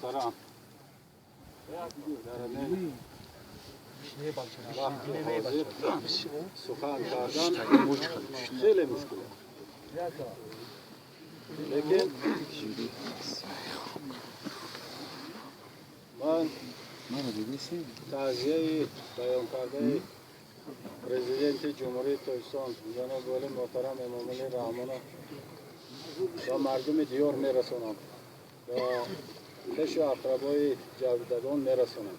Муҳтарам, дар ҳамин вақти ҳозир сухан кардан хеле мушкил аст, лекин ман таъзияи баёнкардаи Президенти Ҷумҳурии Тоҷикистон ҷаноби олӣ муҳтарам Эмомалӣ Раҳмонро ба мардуми диёр мерасонам, ба хешу ақрабои ҷавидагон мерасонам.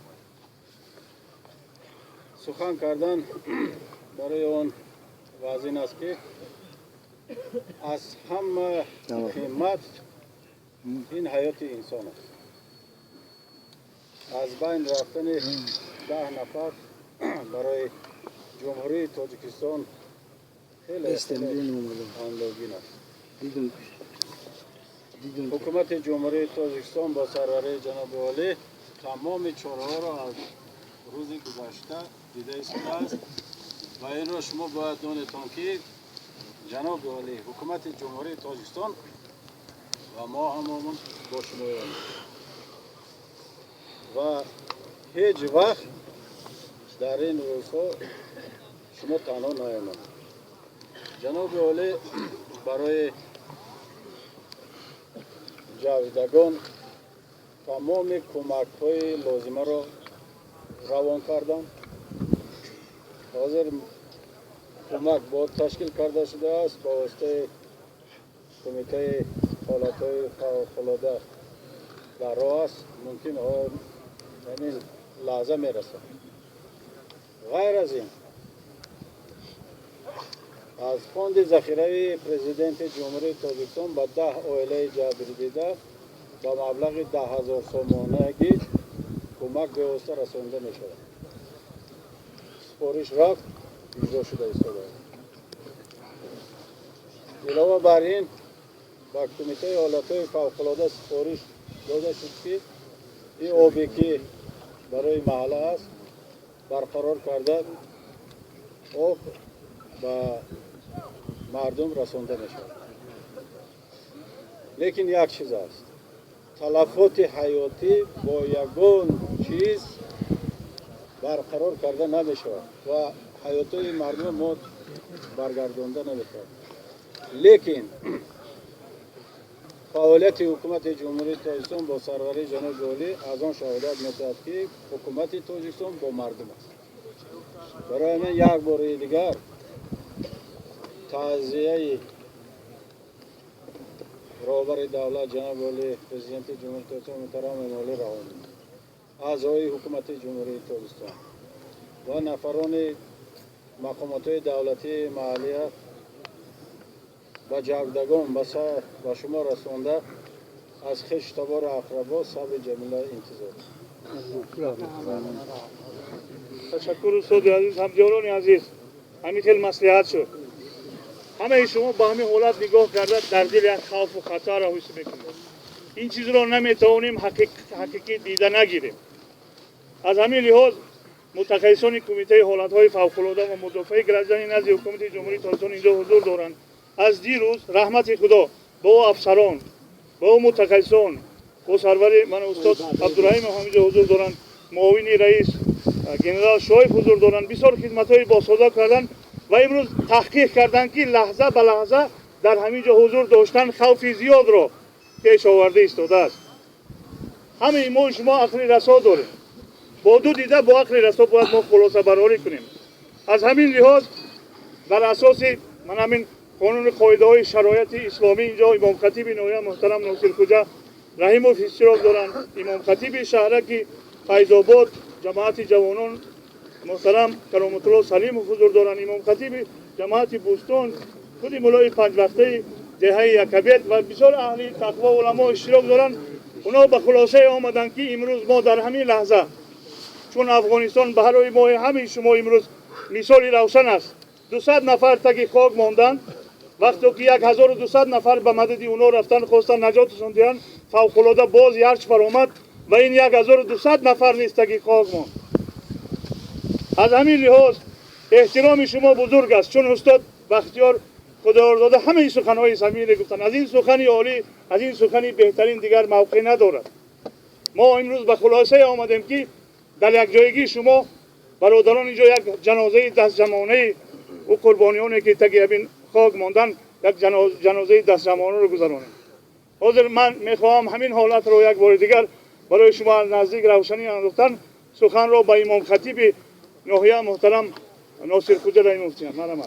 Сухан кардан барои он вазин аст, ки аз ҳама қимат ин ҳаёти инсон аст. Аз байн рафтани 10 нафар барои Ҷумҳурии Тоҷикистон хеле андӯҳгин аст. Ҳукумати Ҷумҳурии Тоҷикистон бо сарварии ҷаноби олӣ тамоми чораҳоро аз рӯзи гузашта дида истодааст ва инро шумо бояд донедон, ки ҷаноби олӣ, ҳукумати Ҷумҳурии Тоҷикистон ва мо ҳамамон бо шумоем ва ҳеҷ вақт дар ин рӯзҳо шумо танҳо наемад. Ҷаноби олӣ барои ҷавидагон тамоми кӯмакҳои лозимаро равон карданд. Ҳозир кӯмак бо ташкил карда шудааст, ба воситаи Кумитаи ҳолатҳои фавқулода дар роҳ аст, мумкин ҳамин лаҳза мерасад. Ғайр аз ин, аз фонди захиравии Президенти Ҷумҳурии Тоҷикистон ба 10 оилаи ҷабрдида ба маблағи 10 000 сомонагӣ кӯмак бевосита расонида мешавад. Супориш рафт, иҷро шуда истодааст. Илова бар ин, ба Кумитаи ҳолатҳои фавқулода супориш дода шуд, ки ин обе, ки барои маҳалла аст, барқарор карда, об ба мардум расонда мешавад. Лекин як чиз аст: талафоти ҳаётӣ бо ягон чиз барқарор карда намешавад ва ҳаётои мардума мо баргардонда наметавонем. Лекин фаъолияти Ҳукумати Ҷумҳурии Тоҷикистон бо сарварии ҷаноби олӣ аз он шаҳодат медиҳад, ки ҳукумати Тоҷикистон бо мардум аст. Барои ҳамин як бори дигар таъзияи роҳбари давлат ҷаноби олӣ, Президенти Ҷумҳурии Тоҷикистон муҳтарам Эмомалӣ Раҳмон, аъзои Ҳукумати Ҷумҳурии Тоҷикистон ва нафарони мақомотҳои давлатии маҳаллия ба ҷавдагон ба шумо расонда, аз хешу табору ақрабо сабри ҷамила интизор. Ташаккур, устоди азиз. Ҳамдиёрони азиз, ҳамин хел маслиҳат шуд. Ҳамаи шумо ба ҳамин ҳолат нигоҳ карда, дар дил як хавфу хатарро ҳис мекунед. Ин чизро наметавонем ҳақиқӣ дида нагирем. Аз ҳамин лиҳоз мутахассисони Кумитаи ҳолатҳои фавқулода ва мудофиаи гражданӣ назди Ҳукумати Ҷумҳурии Тоҷикистон инҷо ҳузур доранд. Аз дирӯз, раҳмати Худо бо афсарон, бо мутахассисон, бо сарвари ман устод Абдураҳимов ҳаминҷо ҳузур доранд, муовини раис генерал Шоев ҳузур доранд. Бисёр хизматҳои босода карданд ва имрӯз таҳқиқ карданд, ки лаҳза ба лаҳза дар ҳамин ҷо ҳузур доштан хавфи зиёдро пеш оварда истодааст. Ҳамаи мо шумо ақли расо дорем. Бо ду дида, бо ақли расо бояд мо хулосабарорӣ кунем. Аз ҳамин лиҳоз, бар асоси ман ҳамин қонуни қоидаҳои шарояти исломӣ, инҷо имомхатиби ноҳия муҳтарам Носирхуҷа Раҳимов иштирок доранд, имомхатиби шаҳраки Файзобод ҷамоати ҷавонон муҳтарам Кароматулло Салимов ҳузур доранд, имомхатиби ҷамоати Бӯстон, худи мулои панҷвақтаи деҳаи Якабет ва бисёр аҳли тақво, уламо иштирок доранд. Онҳо ба хулосае омаданд, ки имрӯз мо дар ҳамин лаҳза, чун Афғонистон барои мои ҳамаи шумо имрӯз мисоли равшан аст, 200 нафар таги хок монданд. Вақте ки 1200 нафар ба мадади онҳо рафтан хостанд, наҷотшон диҳанд, фавқулода боз ярч баромад ва ин 1200 нафар низ таги хок монд. Аз ҳамин лиҳоз эҳтироми шумо бузург аст, чун устод Бахтиёр Худоёрзода ҳамаи суханҳои самимире гуфтанд. Аз ин сухани олӣ, аз ин сухани беҳтарин дигар мавқеъ надорад. Мо имрӯз ба хулосае омадем, ки дар якҷоягии шумо бародарон инҷо як ҷанозаи дастҷамъонаи ӯ қурбониёне, ки таги ҳамин хок мондан, як ҷанозаи дастҷамъонаро гузаронем. Ҳозир ман мехоҳам ҳамин ҳолатро як бори дигар барои шумо аз наздик равшанӣ андохтан, суханро ба имомхатиби ноҳия муҳтарам Носирхӯҷа Раимов тиям. Марҳамат.